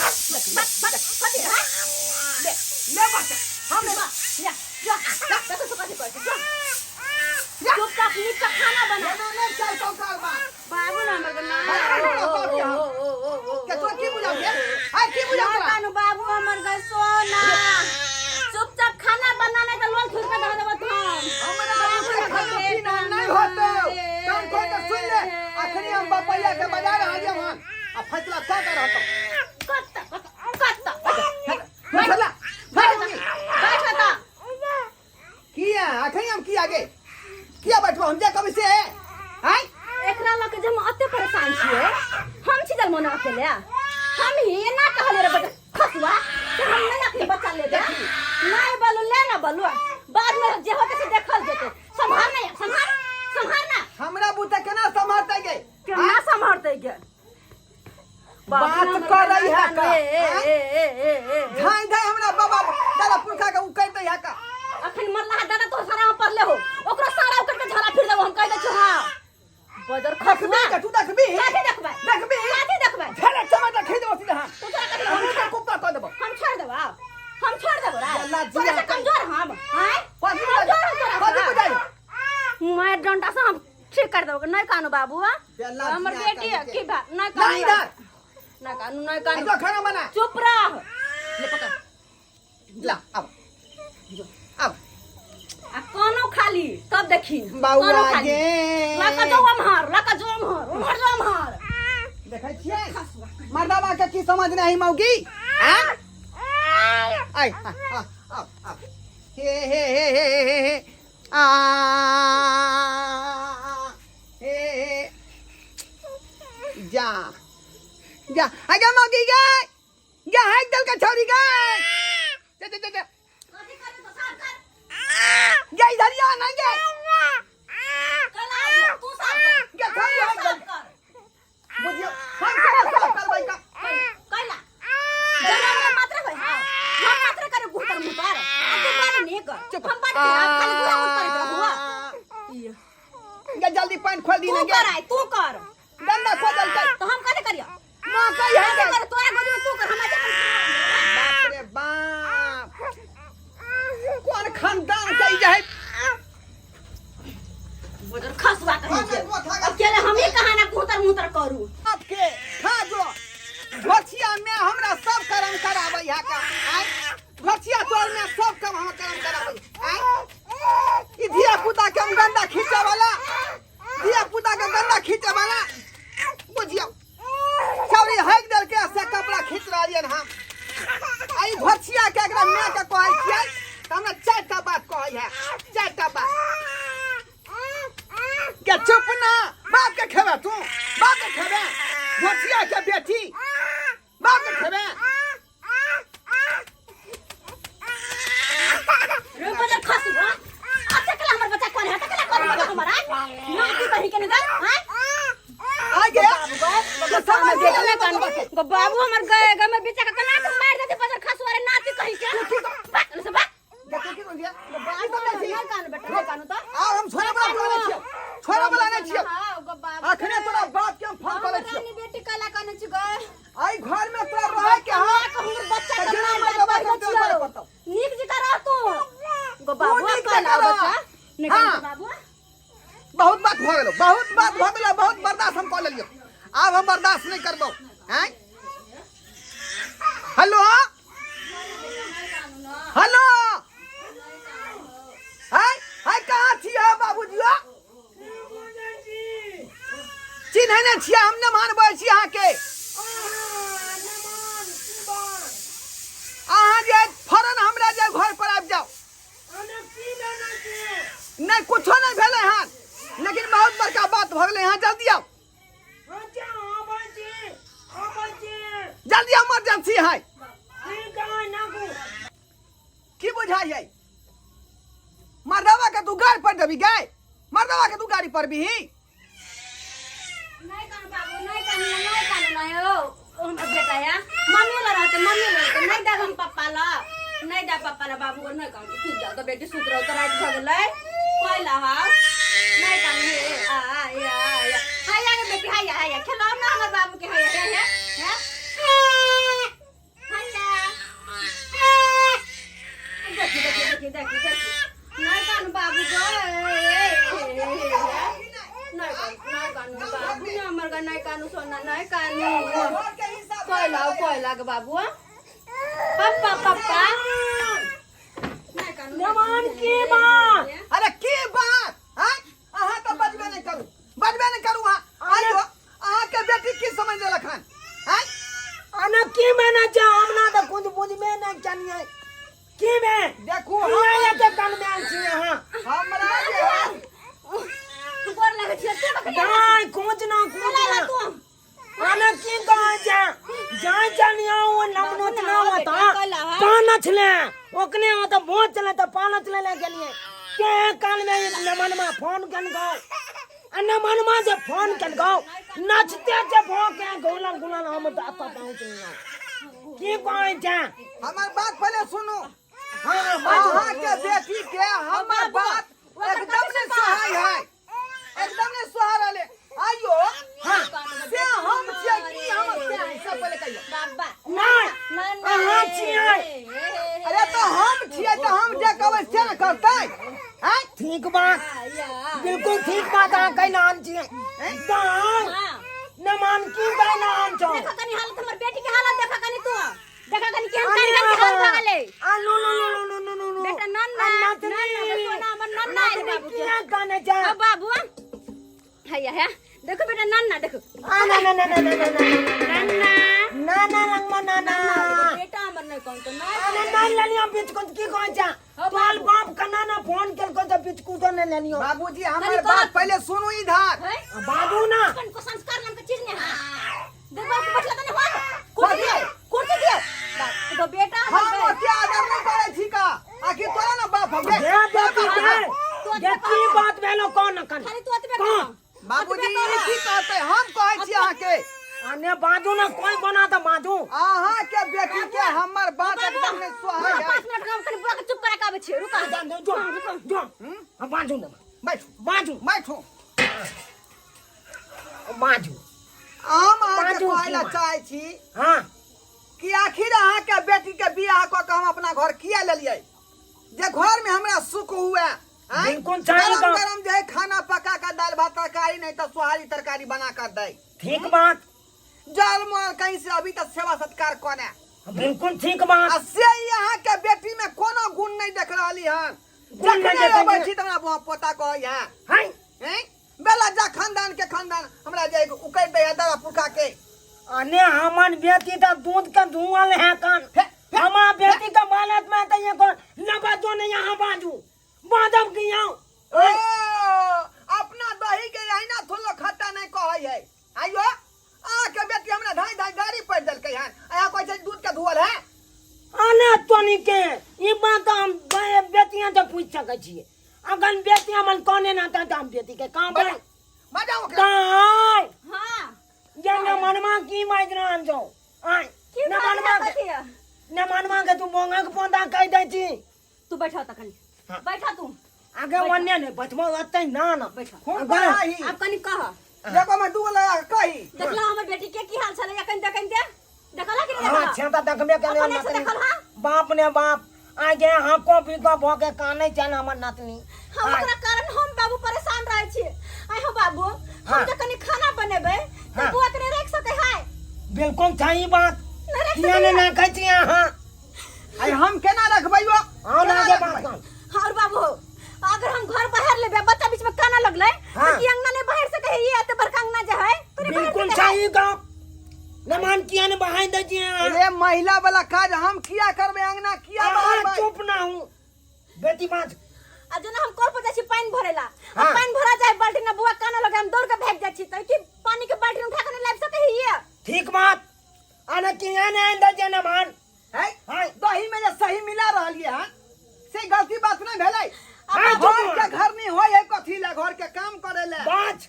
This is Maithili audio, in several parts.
बस बस कथी है ले ले बच्चा हम ले जा जा जा देखो तो कथी करै छै जा चुपचाप नीक से खाना बना ना ना चल तो कर बा बाबू ना हमर ना के तोरा की बुझाउ गे हाय की बुझाउ तोरा कानू बाबू हमर गए सोना चुपचाप खाना बना नहीं तो लोल थुर के धऽ देबो हम हमरा से खाना पीना नहीं होतो कान खोल के सुन ले अखनी हम बपैया के बाजार आ जाम हम आ फैसला का कर रहतो कत्ता कत्ता फैसला बैठ बैठ किया अखनी हम किया गे किया बैठबो हम जा कभी से हाय एकरा लऽ के जे हम अते परेशान छियै हम छी जलमोना अकेले हम ही एना कहले रे बच्चा खसुआ कि हम नहीं अपने बच्चा लेबे नहीं बोलू ले ना बोलू बाद में जे होते से देखल जेते संभाल नहीं संभाल संभाल ना हमरा बूते केना संभालते गे केना संभालते गे बात करै है का धाई धाई हमरा बाबा दादा पुरखा के उकैर दै है का अखन मरला है दादा तो सारा हम पढ़ले हो ओकरो सारा उकड़ के झरा फिर देबो हम कह दै छी हां बजर खसुआ देखबी तू देखबी काथी देखबै देखबी काथी देखबै झरा टमाटर खाइ देबो सीधा हम तू तोरा कथी हम तो कुप्पा कऽ देबो हम छोड़ देबो हम छोड़ देबो रे अल्लाह तोरा जिया से कमजोर हम हैं कथी कमजोर हम तोरा कथी से। बुझाइ मैं डंडा से हम ठीक कर देबो नहीं कानू बाबू बेला हमर जिया बेटी है कहीं की बा नहीं कानू नहीं इधर नहीं कानू नहीं कानू जो खाना बना चुप रह ले पकड़ ला अब अब आ कोनो खाली तब देखी बौआ गे लका जो अमहर लका जो अमहर उमहर जो अमहर देखै छियै मर्दाबा के की समझ नहीं मौगी हैं आय आ आ आ आ हे हे हे हे हे हे आ हे हे जा जा आगे मौगी गे जा हाइक दल का छौरी गे जा जा जा जा कथी करे तो साफ कर जा इधर आ ना गे कल आ तू साफ कर गे छौरी हाइक दल साफ कर बुझियो हम केना साफ करबै का कैला जना मात्र होय हां हम मात्र करे गुतर मुतर आ तू बड़ नीक चुप हम बड़ नीक खाली गुहा मुतर करैत रहुआ गे जल्दी पानि खोल दी तू ना गे कर आय तू कर डंडा खोल दलकै तो हम कथी करियो माँ कही है कथी कर तोरा गोदी में तू कर हम आज बाप रे बाप कोन खानदान के ई जे है बजर खसुआ कहीं के खा गा। अकेले हम ही कहाँ ना गुतर मुतर करू बाप के खा जो घोचिया में हमरा सब कर्म कराबै है का आय घोचिया तोर में सब काम हम कर्म कराबै आय ई धिया पुता के हम गंदा खींचे वाला धिया पुता के गंदा खींचे वाला बुझियो छौरी हक दल के से कपड़ा खींच रहलियन हम आई घोचिया के एकरा माय के कहै छियै तऽ हमरा चारिटा बात कहै है चारिटा बात के चुप ना बाप के खेबे तू बाप के खेबे घोचिया के बेटी बाप के खेबे रे बजर खसुआ अच्छा कला हमर बच्चा कोन है तकला कोन बच्चा हमर आय ना तू कहीं के निकल आय आ गया तो समझ गेलै गो बाबू हमर गए गए में बेचा के कना के मार देते बजर खसुआ रे नाती कहीं के बात से बात के तू की बोलिया बाबू नहीं कान बेटा नहीं कानू तो और हम छोरा वाला बोला छियो छोरा वाला नहीं छियो हां गो बाबू अखने तोरा बाप के हम फोन करे छियो रानी बेटी कला कान छी गए आई घर में तोरा रहे के हां हमर बच्चा के जेना मार मरदबा देते के तोरा करे पड़तौ नीक जकाँ रह तू गो बाबू नीक कला जकाँ रह। बच्चा नहीं हाँ। बाबू बहुत बात भऽ गेलो बहुत बात भऽ गेलो बहुत बर्दाश्त हम कऽ लेलियो आब हम बर्दाश्त नहीं करबो हैं हेलो हेलो हाय हाय कहाँ छियै बाबूजी चिन्है नहि छियै हम नहि मानबै छी अहाँके अहाँ जे फौरन हमरा जे घर पर आबि जाउ नहि कुछो नहि भेलै हन लेकिन बहुत बड़का बात भऽ गेलै हँ जल्दी आउ जल्दी इमरजेंसी है की बुझाइ है मर्दवा के तू गाड़ी पर देबी गाय मर्दवा के तू गाड़ी पर भी नहीं कानू बाबू नहीं कानू नहीं कानू नहीं हो हमर बेटा या मम्मी ल रहते मम्मी ल रहते नहीं देब हम पप्पा ल नहीं देब पप्पा ल बाबू को नहीं कानू सुत जाओ तो बेटी सुत रहो तो रात भ गेलै कोई ला हा नहीं कानू हे आ आ या या हाय या बेटी हाय हाय खेलाओ ना हमर बाबू के हाय हाय हाय कोयला कोयला के बाबू पप्पा पप्पा नमान की बात अरे की बात आँय? अहाँ तऽ बजबे नहि करू बजबे नहि करू अहाँ आइयो अहाँके बेटी की समझ लेलक हन आँय? अना की मैंने जा हमरा तऽ कुछ बुझबे नहि केलियै की में देखू किया हम एते कान में आयल छी अहाँ हमरा जे है तू गोर लागै छियै तू बकरी दाय कुछ ना कुछ चला ना तू अना की कहै छै जाय चलिया ओ नमनो बाबू ना ना, होता बेटा कहला है। पान छले ओकने होता बहुत चले त पान छले ले गेलिए के कान में नमन मा फोन कन गो आ नमन मा जे फोन कन गो नाचते जे भो के गोलन गुलन हम त अत पहुंच गयो की कहै छै हमर बात पहिले सुनू हां बाजू अहाँके बेटी के हमर बात एकदम नहि सोहाय है एकदम नहि सोहा रहले आइयो हां से हम छियै की हम से से पहिले कहियो बाबा नहीं ना ना अहाँ छियै अरे तो हम छियै तऽ हम जे कहबै से ने करतै आँय ठीक बात बिल्कुल ठीक बात अहाँ कहि रहल छियै दाय हां नमन की कहि रहल छौ देखा कनी हालत हमर बेटी के हालत देखा कनी तू देखा कनी केहन कारीगर के हालत भऽ गेलै आ लो लो लो लो लो लो लो बेटा नन ना नतनी नन ना सोना हमर नन ना आयल बाबू के किया काने जा ओ बाबू हैया है देखो बेटा नन ना देखो आ ना ना ना ना ना ना नन ना ना ना लंगमा ना ना बेटा हमर नहीं कौन तो ना अरे ना लेलियो बिस्कुट की कहै छै तोहर बाप कना ना फोन केलको तऽ बिस्कुटो नहीं लेलियो बाबूजी हमर कनी बात कहत। पहिले सुनू इधर है बाबू ना कन को संस्कार नाम के चीज नहीं है देखो के बैठला तने हो कुर्सी दियो कुर्सी दियो बाप तो बेटा हम हमर ओते आदर नहीं करै छी का आखिर तोरा ना बाप हम दे बेटी दे तू दे की बात भेलो कौन अखन खाली तू अतबे कौन? कह बाबूजी ई की कहते हम कहै छी अहाँके अने बाजू ना कोई बना तऽ बाजू अहाँके बेटी के हमर बात एकदम नहीं सोहाय है 5 मिनट काम कनी बुआ के चुप करा के आबै छियै रुका जो जो हम बाजू ना बैठू बाजू बैठू बाजू हम अहाँके बाजू कहै ला की बात? चाहै छी हाँ कि आखिर अहाँके बेटी के बियाह कऽ के हम अपना घर किया लेलियै जे घर में हमरा सुख हुए आँय? बिल्कुल सही गरम बात। गरम जे है खाना पका कर दाल भात तरकारी नहीं तो सोहारी तरकारी बना कर दे ठीक बात जल मरल कहीं से अभी तक सेवा सत्कार करे बिल्कुल ठीक आ बात से यहाँ के बेटी में कोनो गुण नहीं देख रहली हन गुण नहीं जखने देखै अबै छै। छी त हमरा बुआ पोता कहै है हैं हैं बेला जा खानदान के खानदान हमरा जे उकैर दै है दादा पुरखा के अने हमन बेटी तो दूध के धुआं है कान हमार बेटी के बालत में तो ये को लगा जो नहीं यहाँ बाजू बाजब की यहाँ ओ अपना दही के यही ना थोलो खट्टा नहीं कहै है आइयो आ के बेटी हमरा धाई धाई गाड़ी पड़ देलकै हन यहाँ कहै छै दूध के धुअल है अने तोनी के ई बात हम बेटियां से पूछ सकै छियै अगर बेटी हमन कोने ना था तो हम बेटी के काम बजा बजाओ ओकरा काय हां ये न मनमा की बाज रहल छौ आय की न मनमा बात के है न मनमा के तू बोंगा के पौधा कह दै छी तू बैठा तखन बैठा तू आगे ओन्ने नहीं बैठबो ओतै ना ना बैठा खूब अगर- बढ़ाही आब कनी कह देखो मैं दूगो लगा के कही देखला हमर बेटी के की हाल छलै अखन देखन दे देखला कि नहीं हाँ देखला छेता देखबे के अपने से देखल हाँ बाप ने बाप आगे हाँको पीको भऽ के कानै छल हमर नातनी हम आय। ओकरा कारण हम बाबू परेशान रहै छी आइ हो बाबू हम हाँ। जे कनी खाना बनेबै तऽ हाँ। बुआ के नहीं राखि सकै है बिल्कुल सही बात नहीं राखि किया सकै ने ना कहै छी अहाँ अरे हम केना रखबै यो आओ ना आगे बात कर हाँ और बाबू अगर हम घर बाहर लेबै बच्चा बीच में काना लगलै हाँ। तऽ की अंगना नहीं बाहर सकै है ये एते बड़का अंगना जे है तो नहीं बाहर बिल्कुल सकै है सही गप नमान किया ने बहाई दै छी अहाँ अरे महिला वाला काज हम किया करबै अंगना किया अहाँ बहारबै चुप ना हूँ बेटी बात आ जेना हम कल पर जाइ छी पानि भरै ला आ हाँ। पानि भरा जाय बाल्टी में बुआ काना लगे हम दौड़ के भागि जाइ छी तऽ की पानी के बाल्टी उठा के नहीं लाबि सकै हियै ठीक बात अने किया ने आइन दै छै नमान है हाँ। दही में जे सही मिला रहलियै हन से गलती बात नहीं भेलै हाँ, घर के घर नहीं होय है कथी ले घर के काम करे ले बात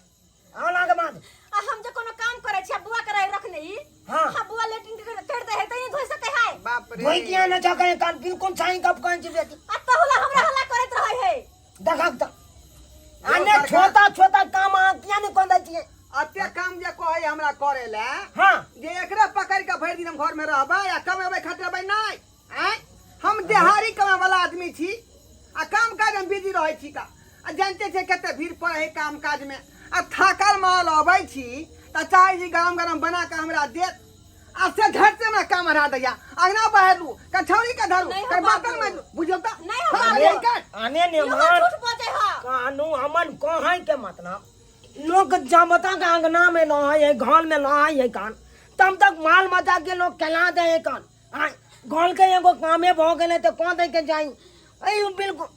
आओ ना आगे बात आ हम जे कोनो काम करे छी आ बुआ के रहे रखने ई हाँ। हां बुआ लेटिन के कर दे है त ई धोइ सकै है बाप रे वही किया ने चाहे कान बिल्कुल सही गप कहै छी बेटी आ तहुला हमरा हल्ला करैत रहे है देखक तऽ अने छोटा छोटा काम अहाँ किया ने कऽ दै छियै अते काम जे कहै हमरा करे ले हाँ जे एकरा पकड़ के भरि दिन हम घर में रहबै आ कमेबै खटेबै नहि आँय हम देहारी कमाय वाला आदमी छी आ काम काज में बिजी रहै छी का आ जानते छियै कते भीड़ पड़ै है काम काज में आ थाकल मारल अबै छी तऽ चाहै छी गरम गरम बना कऽ हमरा देत आ से घर से हमरा काम हरा दैया अंगना बहेलू कछौरी के धरू नहीं हो कर बाबू। बर्तन में बुझल त नहीं हो हाँ, बाबू। नहीं कर। आने इहो नेमान झूठ बजै ह कानू हमन कहै के मतलब लोग जमता के अंगना में न है घर में न है कान तब तक माल मचा के लोग केला दे है कान आय घर के एगो कामे भ गेलै तऽ कह दे के जाई ऐ बिल्कुल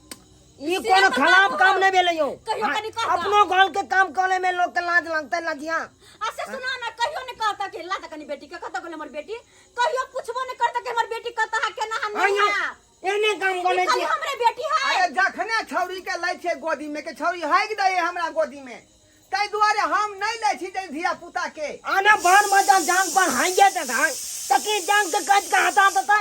ई से कोनो तऽ खराब बाबू, काम नहीं भेलै यौ कहियो आय, कनि कहता। अपनो घर के काम करे में लोग के लाज लगतै लजिया आ से सुनो ना कहियो नहीं कहता कि ला त कनी बेटी के कत गेल हमर बेटी कहियो पूछबो नहीं करता कि हमर बेटी कत है केना है नहीं आइयो है एने काम ई करे खाली छी हमरे बेटी है अरे जखने छौरी के लै छै गोदी में के छौरी हाइक दै हमरा गोदी में ताहि दुआरे हम नहीं लै छी जे धिया पुता के आने बार मजा जांग पर हाइये देतै तकी जांग के काट के हटा देतै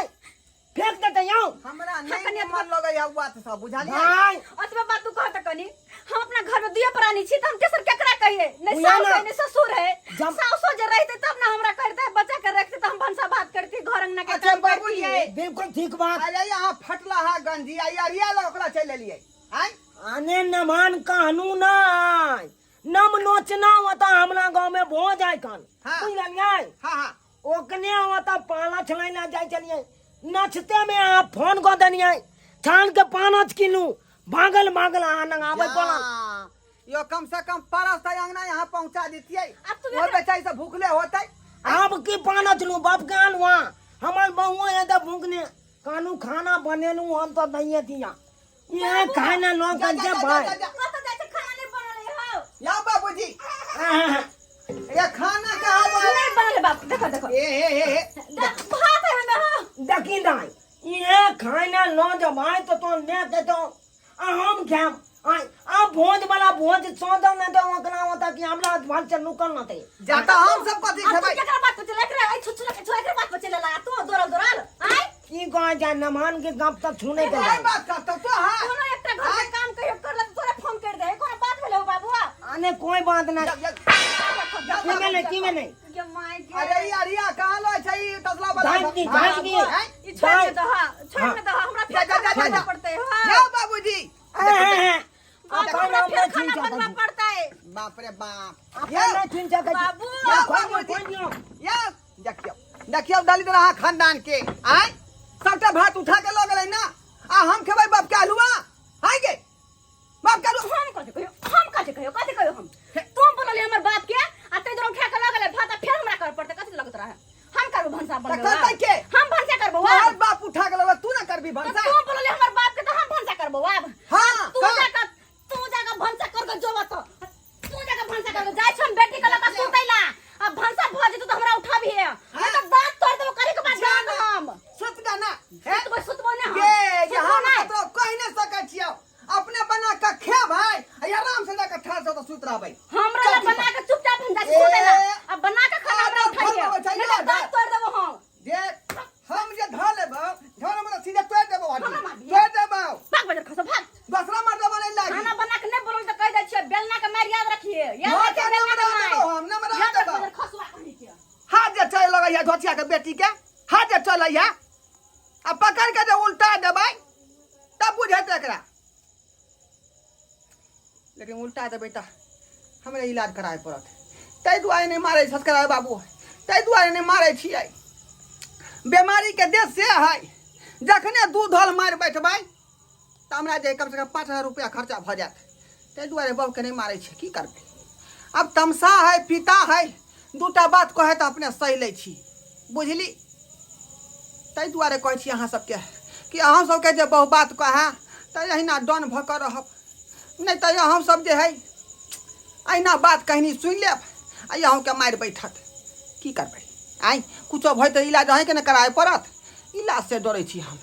फेंक देतै यौ हमरा हाँ, नहीं कनिया मन लगै है बात सब बुझलियै भाई अतबे बात तू कहत कनी हम अपना घर में दुए प्राणी छी त हम तेसर केकरा कहिए नहीं बुझा सास ना। है नहीं ससुर है जब- सासो जे रहते तब ना हमरा करते बच्चा के रखते त हम भनसा भात करती घर अंगना के अच्छा, काम बाबूजी। करती बिल्कुल ठीक बात अरे यहाँ फटला है गंजी आ अरिया लग ओकरा चलि एलियै आँय आने नमान कहनू नाय नम नोचना होता हमरा गांव में भोज आय कान हाँ। बुझलियै हाँ हाँ ओकने होता पाला छलाई ना जाय चलिए नचते में आप फोन कऽ देनियै छान के पानच किनू भागल भागल अहाँ नंग आबै पड़ल हाँ, यो कम से कम परस तक अंगना यहाँ पहुँचा देतियै अब तू वो बेचारी सब भूखले होते आब की पानच लू बाप के आन वहाँ हमर बहुआ है तऽ भूखने कानू खाना बनेलू हम तो दैये दिया ये खाना लो जा, कर जा, जे जा, भाई जा, जा। कत जाइ छै खाना नहीं बनल है हो या बाबूजी ये खाना कहाँ बा नहीं बनल है बाप देखो देखो ए ए ए ए भात है में हो देखी दाई ये खाना लो जब भाई तो तो ने के तो आ हम खाम आ आ भोज वाला भोज सौदा न तो ओकरा होता कि हमरा भाल से नुकल न ते जाता हम सब कथी अब तू खेबै केकरा बात पर चले एकरा ऐ छुछुला के छो एकरा बात पर चले ला तू दौड़ल दौड़ल आय की कहे जाए नमान के गप तक छूने के कोई जाए बात करतो तो हाँ कोनो एकटा घर के काम कहियो कर ला तोरे फोन कर दे कोनो बात भेलै हो बाबुआ आने कोई बात ना जा, जा, जा, की में नहीं की में नहीं गे माय गे अरे ई अरिया कहाँ लो छै ई तसला वाला झाँप दी, झाँप दी। हैं? ई छोड़ के दहा छोड़ के दहा हमरा जा, फेर जा, जा, खाना जा, जा। पड़तै हां या बाबूजी बाबू हमरा फेर खाना बनबा पड़तै बाप रे बाप या बाबू या बाबूजी या देखियौ देखियौ दलित रहा खानदान के आय सबटा भात उठा के लऽ गेलै ना आ हम खेबै बाप के हलुआ आय गे बाप के हलुआ हम कथि कहियो हम कथि कहियो कथि कहियो हम तुम बोलली हमर बाप के आ तै दुरा उठा के लऽ गेलै भात आ फेर हमरा कर पड़तै कथि लगत रहे हम करबो भनसा बनबो तऽ करतै के? हम भनसा करबो तोहर बाप उठा के लऽ तू ना करबी भनसा तू बोलली हमर बाप के तऽ हम भनसा करबो आब हाँ, तू कर। जाकर तू जाकर भनसा कर के जोबो तो तू जाकर भनसा कर के जाइ छन बेटी के लगा सुतैला आ भनसा भ जेतौ तऽ हमरा उठाबिहे नहीं तऽ दांत तोड़ देबो करे के बाद जान हम सुत गा ना हैं? सुतबो सुतबो ने हम गे जे सुतबो हम नहि। ककरो कहि नहि सकै छियौ अपने बना के खेबै आ आराम से जाके ठाढ़ से सुत रहबै हमरा ला बना के चुपचाप हम जाइ छी ए, सुतैला आ बना के खाना हमरा आ, उठाइए धर देबो, नहीं तऽ दांत तोड़ देबो हम जे हम जे धऽ लेबौ धऽ लेबौ तऽ सीधे तोड़ि देबौ हड्डी। हमरा मारबिहे। तोड़ि देबौ भाग बजर खसो भाग दोसरा मर्दबा नहि लागी खाना बना के नहीं बोलल तऽ कहि दै छियै बेलना के मारि याद रखिए याद हाँ, रखिए तऽ बेलना के नमरा मारि देबौ हम, नमरा याद रख देबौ। बजर खसुआ कहीं के हाथ जे चल लगैया धोतिया के बेटी के हाथ जे चलैया आ पकड़ के जे उल्टा देबै तब बुझेतै एकरा लेकिन उल्टा देबै तऽ हमरे इलाज कराबे पड़त ताहि दुआरे नहि मारै सस्कराय बाबू ताहि दुआरे नहि मारै छियै बेमारीके देश से है जखने दूध धल मारि बैठबै तऽ हमरा जे कमसँ कम 5000 रुपैआ खर्चा भऽ जायत ताहि दुआरे बाबूके नहि मारै छियै की करबै आब तमसा है पिता है दूटा बात कहै तऽ अपने सहि लै छी बुझली ताहि दुआरे कहै छी अहाँ सबके कि अहाँ सबके जे बहु बात कहए तऽ एहिना डन भऽ कऽ रहब नहि तऽ अहाँ सब जे है एहिना बात कहनी सुनि लेब आ अहूँके मारि बैठत की करबै आँय कुछो भऽ तऽ इलाज अहीँके ने कराबे पड़त इलाजसँ डरै छी हम